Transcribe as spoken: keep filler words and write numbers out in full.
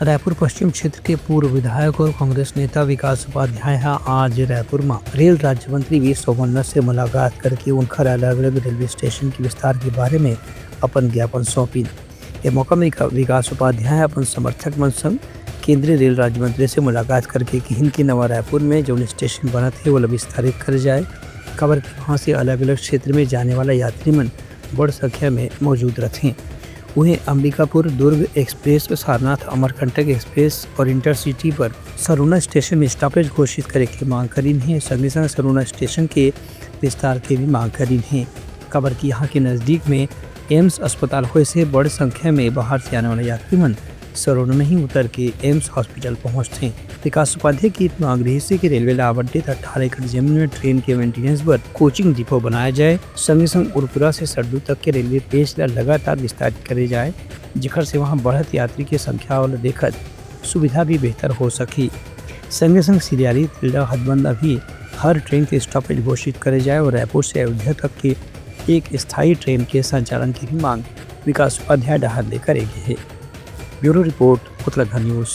रायपुर पश्चिम क्षेत्र के पूर्व विधायक और कांग्रेस नेता विकास उपाध्याय ह आज रायपुर म रेल राज्य मंत्री वी सोमनाथ से मुलाकात करके उनकर अलग-अलग रेलवे स्टेशन के विस्तार के बारे में अपन ज्ञापन सौंपिन। ए मौका में विका-, विकास उपाध्याय अपन समर्थक मन संग केंद्रीय रेल राज्य मंत्री से मुलाकात करके किहिन कि नवा रायपुर में जौन स्टेशन बनत हे, ओला विस्तारित करे जाए, काबर कि वहां से अलग-अलग क्षेत्र में जाने वाला यात्री मन बड़ संख्या में मौजूद रथें। उहें, अंबिकापुर दुर्ग एक्सप्रेस, सारनाथ अमरकंटक एक्सप्रेस और इंटरसिटी पर सरोना स्टेशन में स्टॉपेज घोषित करे के मांग करिन हे। संगे संग सरोना स्टेशन के विस्तार के भी मांग करिन हे, काबर कि यहाँ के नजदीक में एम्स अस्पताल होए से बड़ संख्या में बाहर से आने वाला यात्री मन सरोना नहीं उतर के एम्स हॉस्पिटल पहुंचथे। विकास उपाध्याय की मांग रहिस हे कि रेलवे ला आवंटित अठारह एकड़ जमीन में ट्रेन के मेंटेनेंस बर कोचिंग डिपो बनाया जाए, संगे संग उरपुरा से सड्डू तक के रेलवे पेज ला लगातार विस्तारित करे जाए, जेकर से वहां बढ़त यात्री के संख्या ला देखत सुविधा भी बेहतर हो सकही। संगे संग सिरियारी तिल्दा हदबंदा भी हर ट्रेन के स्टॉपेज घोषित करे जाए और रायपुर से अयोध्या तक के एक स्थायी ट्रेन के संचालन की भी मांग विकास उपाध्याय डहार ले करे गे हे। Bureau report, Uttarakhand news.